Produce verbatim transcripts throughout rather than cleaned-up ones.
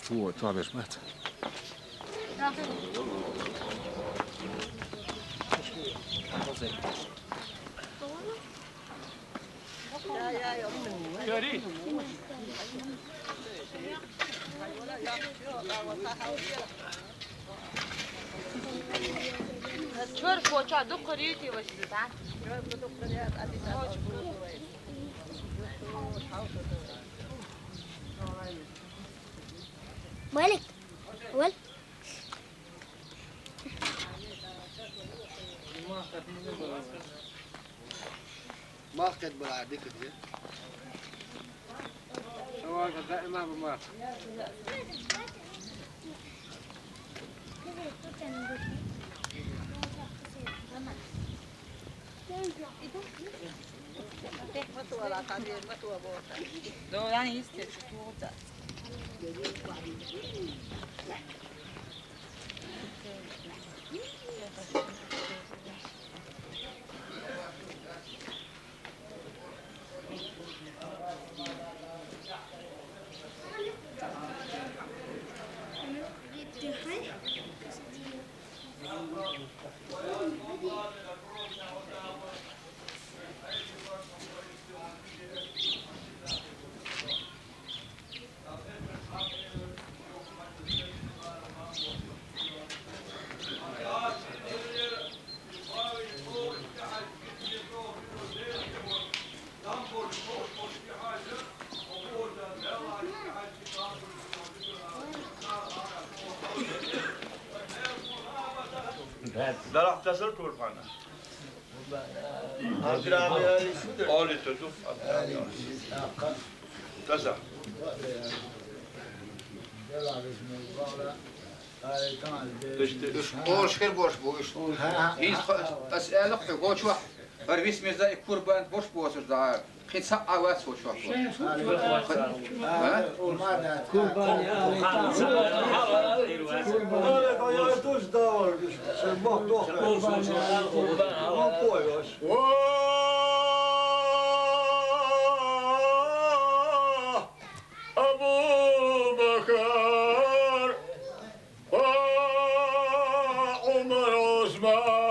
Çuwa, çuwa beş metre. Çor poça du quriyeti ve şidan. Malik. Ol. Market bular dikkat ya. Şawal daima bu market. Doğru, yani işte şu doğru da. Daraqtasır turpana. Abdurrahman Ali şudur. Ali tutup. Tasa. İşte üç. Borç, her borç bu üç. Hiç eseli koç var. Bir vis mezda kurban borç borç da. Qitsa avat soçwa. Qurban ya. Qurban ya. Qurban ya. Qurban ya. Qurban ya. Abu Bakar, Umar, Osman,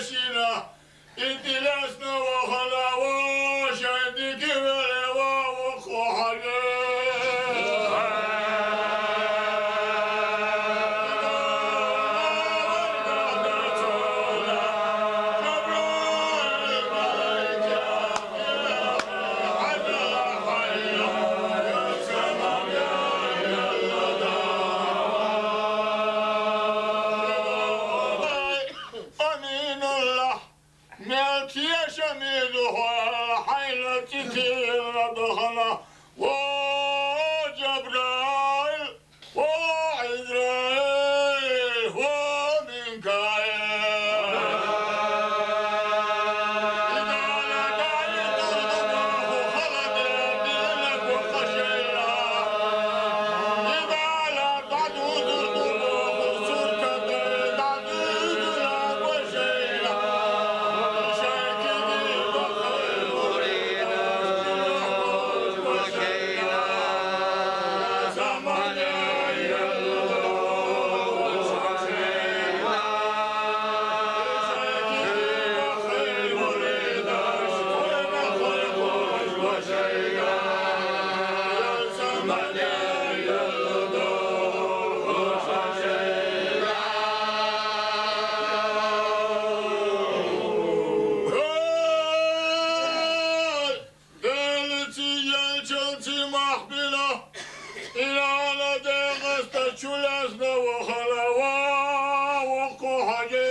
Сина, интересно, вахала, ва шайдики велева, ва хухале. أمين الله، مالك يا شميد، ولا حيلة كثيرة دخل، وجبرائيل، وعزرائيل، وميكائيل. إذا لا داعي ترضى خلد دينك وخشينا. إذا لا Элчи, элчи, элчи махпила, илала дегъаста чулазна ва халава ва къухаги.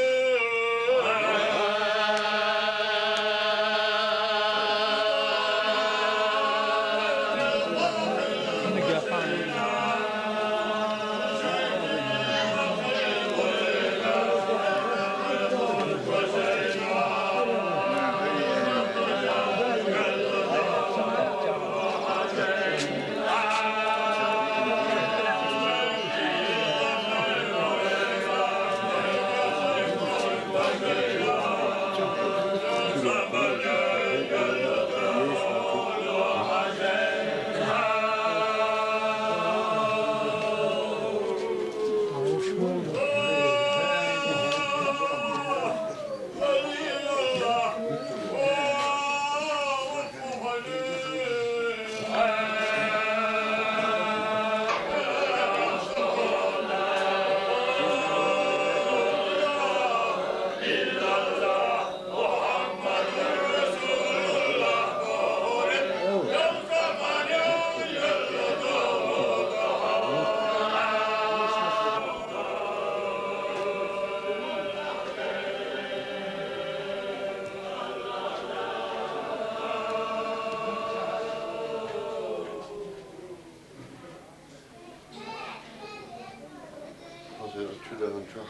حسين، شو ده هون شو؟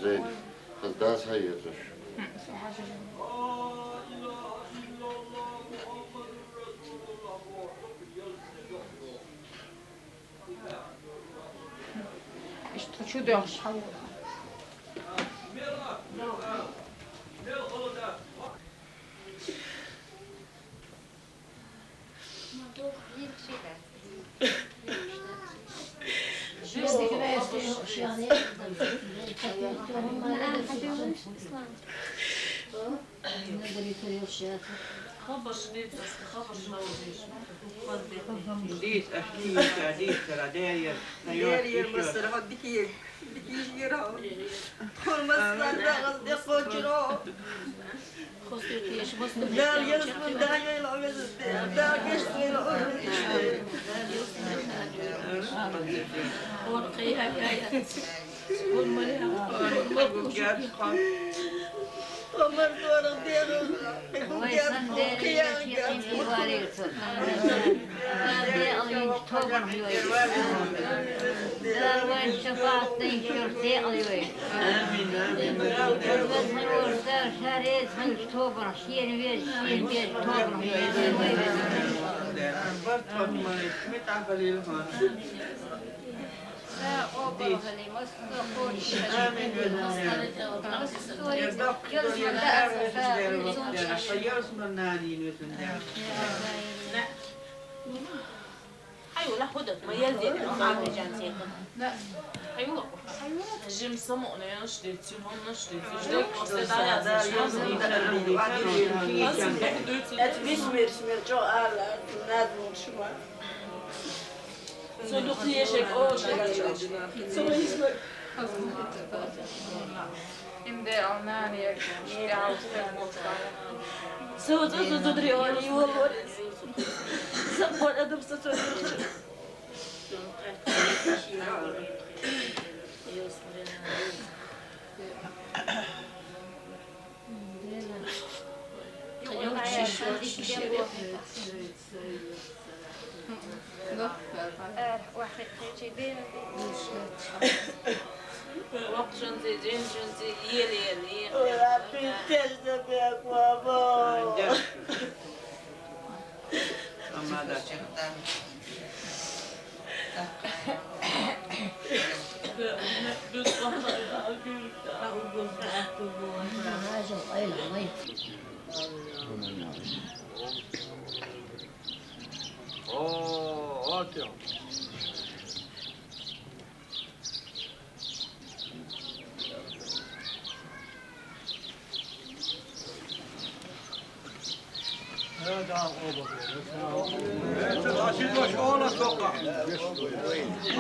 زين. هالداس هي يا زوج. Иштта чу доьлхуш хьан ву? Дийца, ахкийца, дийцара, дерьер, дерьер, масар, хьо дикий, дикий жира. Тхуна массар дагӀал декъочуро. Дала гешт ван дагӀа йойла овеза де, Дала гешт войла овеза де. Хор кхайхьа кхайхьа. Хор мали хьа. Хор мали хьа. Омар дора дера. Вай сан дера, якъин валерца. Дала декъал йойча тобанах йойла. Дала вайн шафаӀат дайча йолча декъал йойла. Амин, амин. Дала шарец хилча тобанах, шена веза, шена беза тобанах йойла. Барт хӀама, митӀа халил хӀама. Амин. Амин. Амин. Хьай, валла, хӀу дац, ма ел зеде, ма хьаьржа жан сехана. Жим самоонеш деци, хоннаш деци, ждек после даяз. Эт бисмир смир чо ала, над муршма. Содук ешек о шек. Содук. Имде алнани я. Содук содри он его. Сапор адам содри.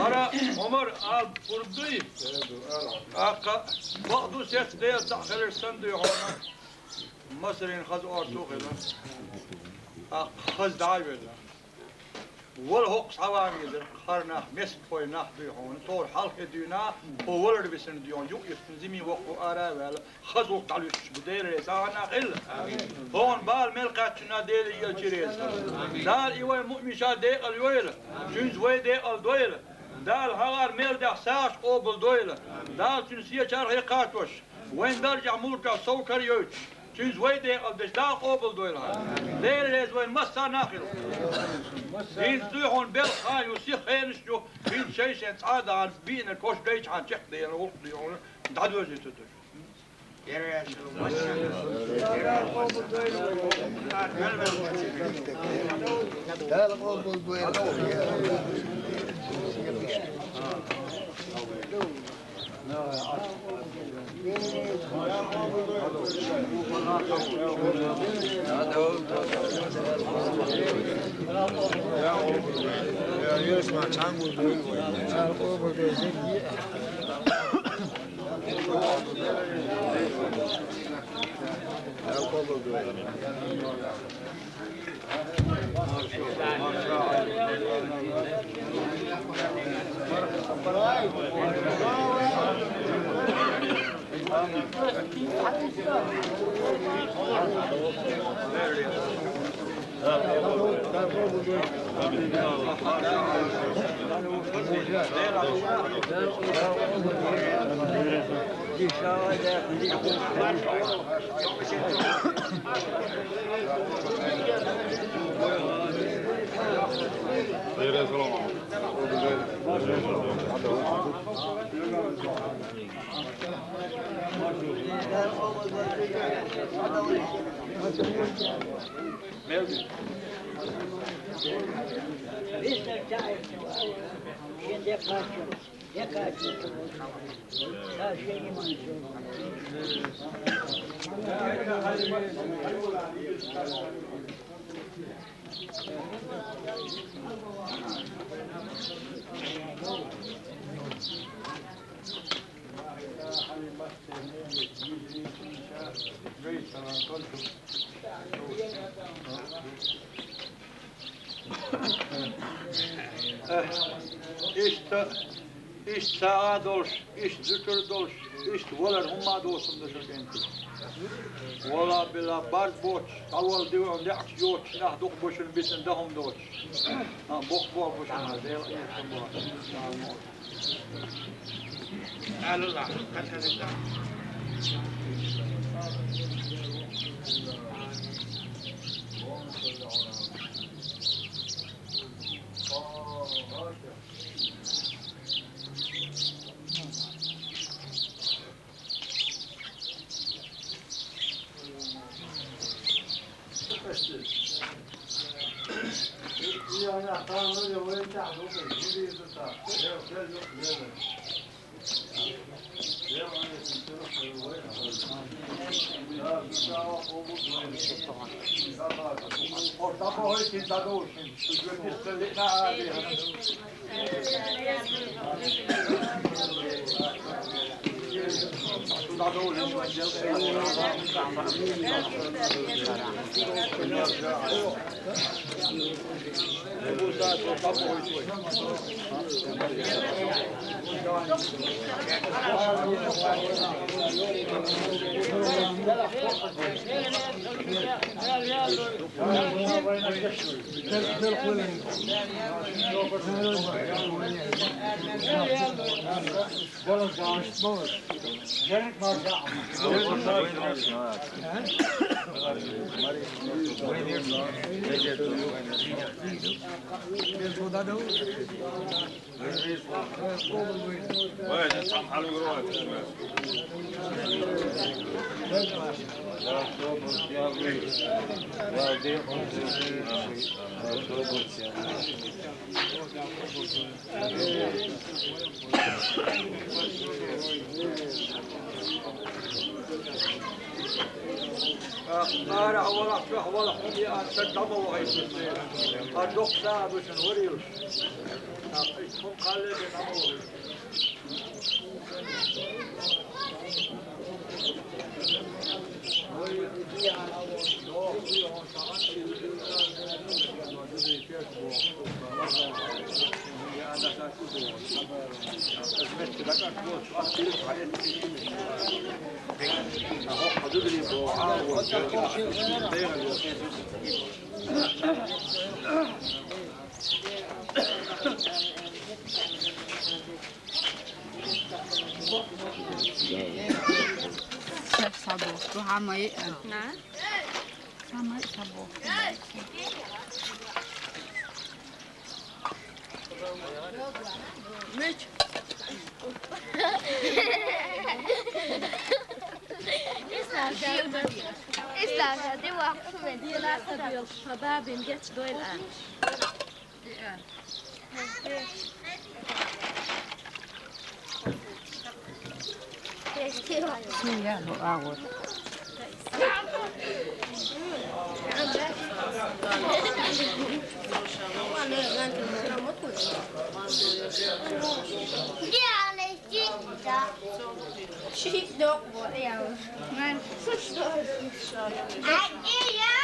Ара, Омар, ал бурдуй. Акъа, бакъду сец дел цахелер сан дуй хьона. Масрин хаз орту хила. Акъа, хаз дайвела. Вала хӀокху схьаван везара, хӀара нах, меспхой нах дуй хьуна, тохара хьалхе дуьйна, хӀо валар висина дуьйна, юкъ йихкина зими воккху ара а ваьлла, хаза гӀуллакх дӀалуьстуш бу Дела реза хьанна хилла. ХӀокхуьнан бала мел кхаьччунна Дела и элчи реза хилла. Дала и вай муъминча декъал йойла, цуьнца вай декъал дойла. Дала хьагӀар мел дехьа сагӀаш къобал дойла. Дала цуьнан сечархе кхачош, вайн даржехь мулкаш сов кара йойтуш, цуьнца вай декъал деш Дала къобал дойла хьан. Дела реза вайн массарна а хила. ХӀинца дуй хьуна белхан ю, сиха хенаш ю, хӀинца шайшен цӀа а дахана, биъна кош гайчхьана чекхдеана гӀуллакх дуй хьуна, дӀадоьжуьйтур ду. Дала къобал дойла. Иштта, иштта сагӀа а долуш, иштта зуькар а долуш, иштта валар хӀумма а доцург ду шун кӀентий. Валла билла барз боцуш, дӀавала диван деӀча йоцуш, нах дукха бу шуна бисина дан хӀума доцуш. А, боккха болх бу шуна, Дела къинхетам бохуш. Ах, ара, хӀавалахь, хӀавалахь, хӀума яа, ца дӀабала вахӀайтта. Ар дукха сагӀа ду шун варил. Ах, иш хӀума кхалле де дӀабала вахӀайтта. Сабо, ду хӀама иъ. На? Самай сабо. Мич. Исла, ди вакъ шумед. Дила сабил, шабабин геч дойл а. Су я, ну, а вот. Шик док вот я. Мен. Ай, я.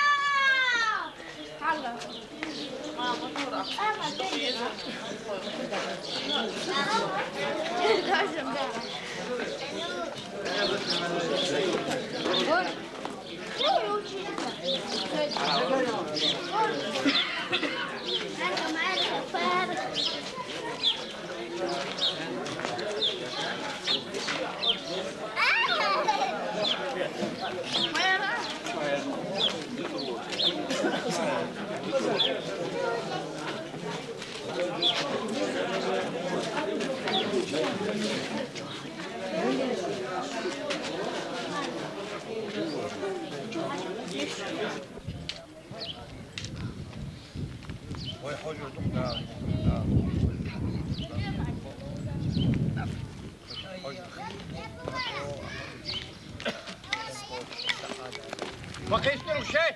Факъистер шей!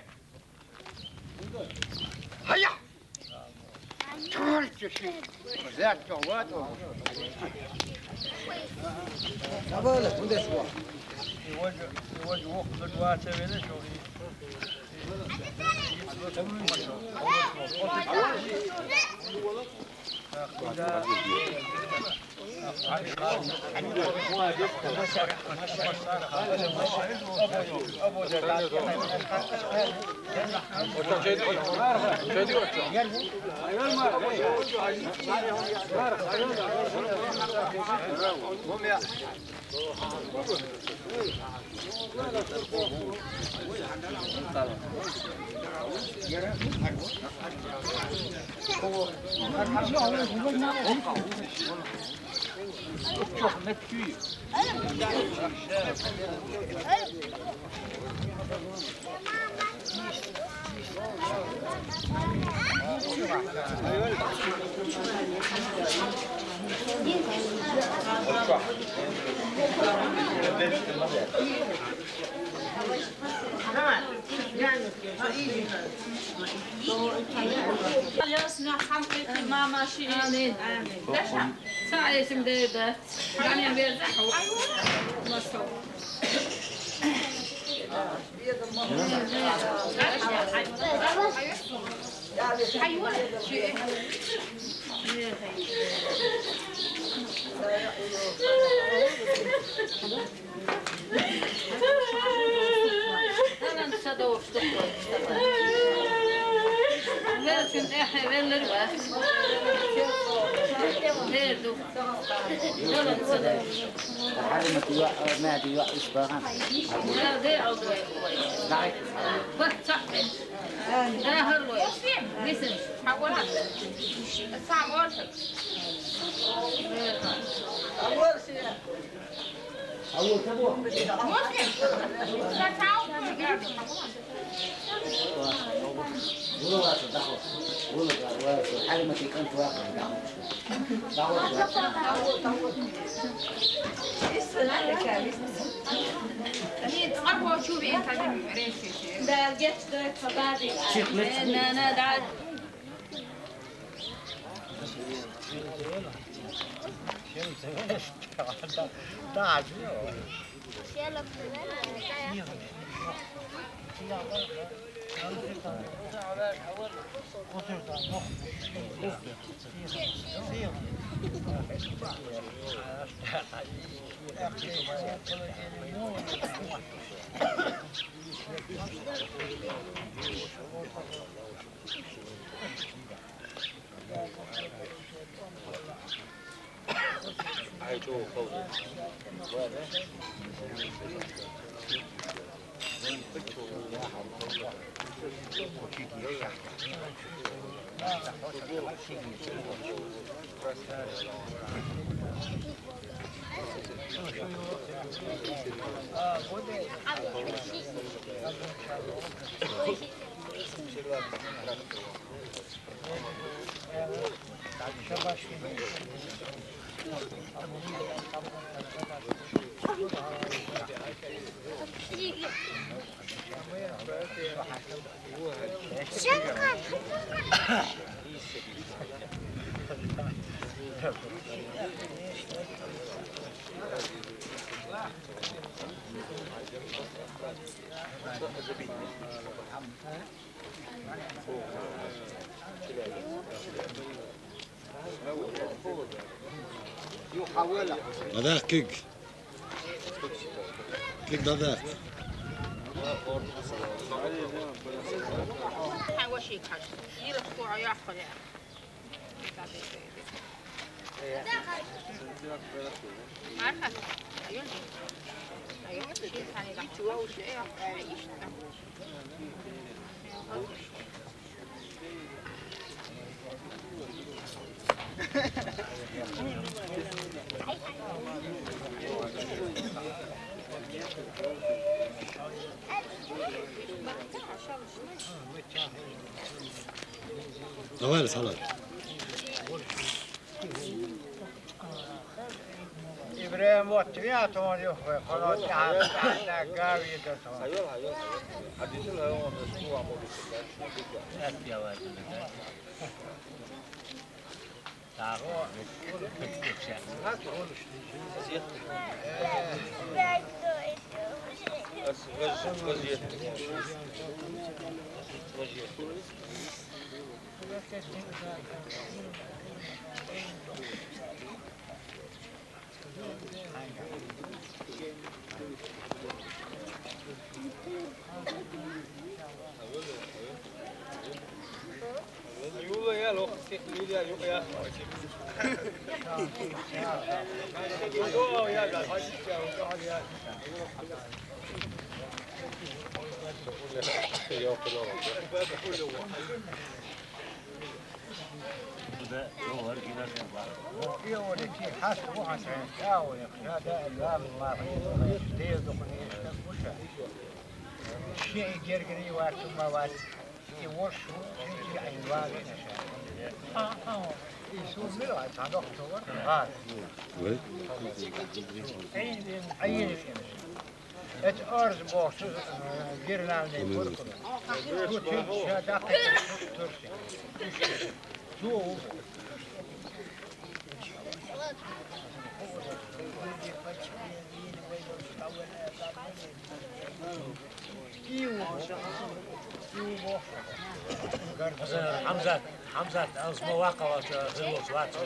Гьая! Чур чеши! Зят чават о! Давай, кундес ва. Иваж, иваж вохт дадвача веле шо. Yasna hamketi mama şi. Amin. Amin. Yaşa. Sağ esim de de. Yanıya verdi. Nasıl? Hemen kısa doğuştuk. Versin, eh, verilir var. Verdim. Hemen kısa doğuştuk. Hadi mı diyor, ne diyor, iş bakan. Ya de aldı. Bak, çak. Daha hırlı. Listen. Hawala. Sam olsun. Muslim. Sen sağ ol. Dadaq kik. Kik dadaq. Давай, салат. Ибрагьим, вот тебе, а то он ёх, вот, он, а, а, а, Гаври, да, то. Hayır, hayır, hayır. Hadi sen, hayır, onu su ama. Hep yalan. Daha o. Nasıl? Vaziyet. Vaziyet. Эци арз бохчу, э, гирнал не бурку. Бу чу ша дакъа турси. Шу у. Хьамзат, Хьамзат, алсма вакъа ваца гъилос вац.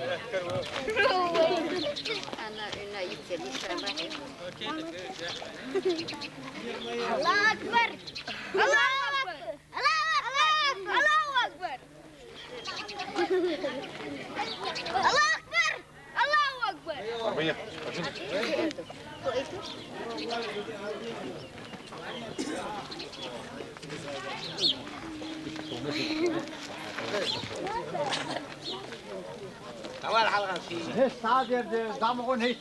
Ана уьна иццали шаба. Аллаху акбар! Аллаху акбар! Аллаху акбар! Аллаху акбар! Аллаху акбар! Давай, алгъан ши. Гьес садерде дамгъун гьич.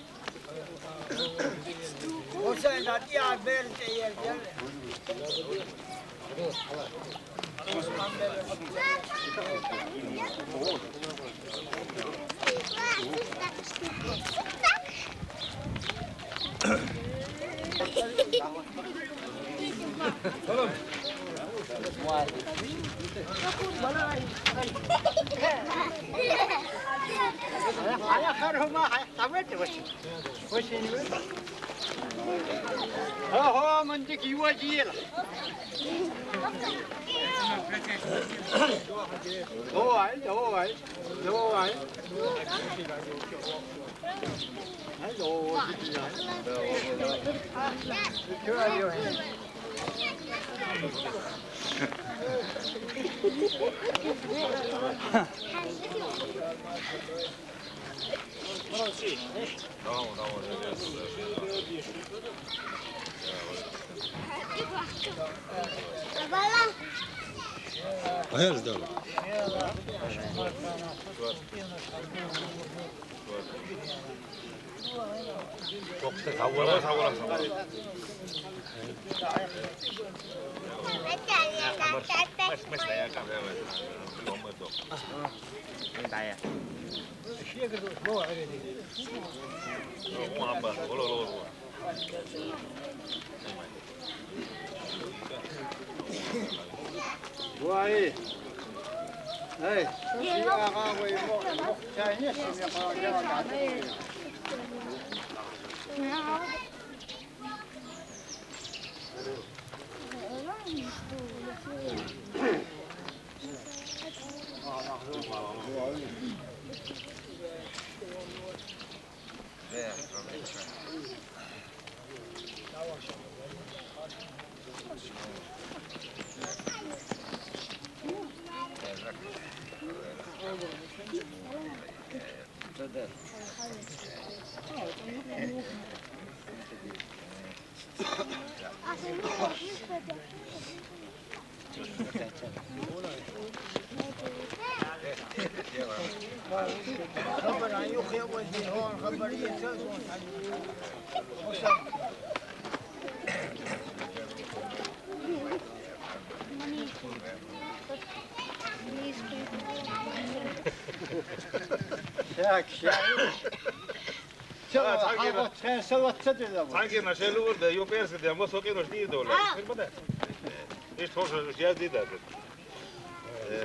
Гьусейн, атия берте ерген. Ая хархума, ая, тамет, вачи. Вачи. Ага, мындик ювадил. Давай, давай, давай. Алло, Аяр ждал. Вай. Эй, ши агъа вай мо, мо чайни ши ме къагъа. Шак, шак. Чё, а, алгъа чен салатса дила. Сангина шелур да, ю перси да, мо сокино шти дола. Иш тоже жязди да.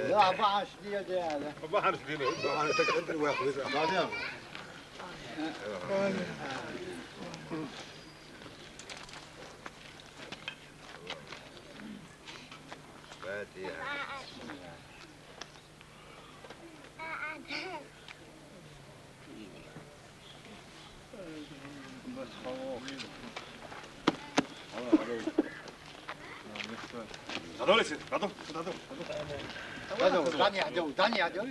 Да, баш дия да. Баш дия, баш так энтри вахлы. Да, да. Фатиха. Готовы все? Готов? Готов, готов, готов. Готов, Даня, готов, Даня, готов.